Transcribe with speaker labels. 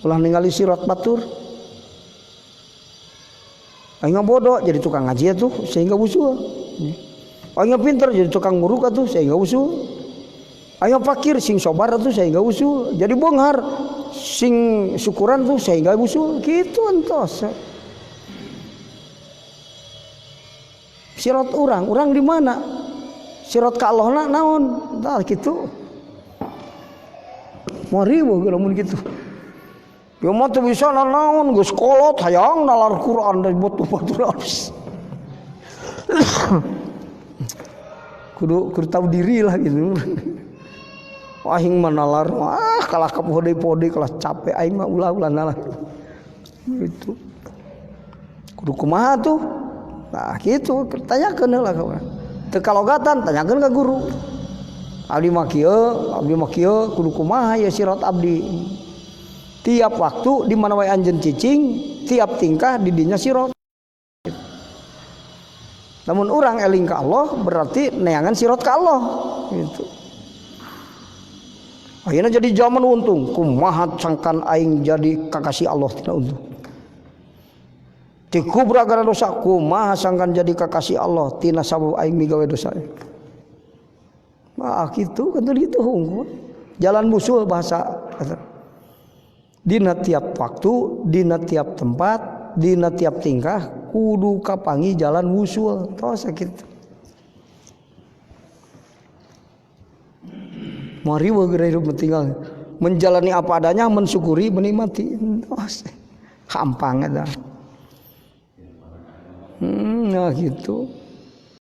Speaker 1: Ulah ningali sirat batur. Aing bodoh jadi tukang ngaji atuh sehingga usul. Aing pinter jadi tukang muruk atuh sehingga usul. Aing fakir sing sobar atuh sehingga usul. Jadi beunghar sing syukuran tuh sehingga usul. Kitu entos. Sirat urang, urang di mana? Sirat ka Allahna naon? Tah kitu. Moal riweuh lamun kitu. Ya mah teu bisa nanaon geus kolot hayang nalar Quran dari batu-batu habis. Kudu kudu tahu diri lah gitu. Aing mah nalar, ah kalah ka pode-pode kalah capek aing mah ulah-ulah nalar. Gitu. Kudu kumaha tuh? Nah gitu, tanyakeun heula ka urang. Teu kalogatan tanyakeun ka guru. Abdi mah kieu, kudu kumaha ya sirat abdi. Tiap waktu di mana wae anjeun cicing, tiap tingkah di dinya sirat. Namun orang eling ka Allah berarti neangan sirat ka Allah gitu. Ayeuna jadi zaman untung, kumaha sangkan aing jadi kakasih Allah tina untung. Ti kubra gara dosa kumaha sangkan jadi kakasih Allah tina sabab aing migawe dosa. Mah kitu kan gitu hungkul. Jalan musuh bahasa. Dina tiap waktu, dina tiap tempat, dina tiap tingkah kudu kapangi jalan wusul tos sakitu. Moal riweuh geura hirup tinggal menjalani apa adanya, mensyukuri, menikmati. Tos hampang eta. Nah gitu.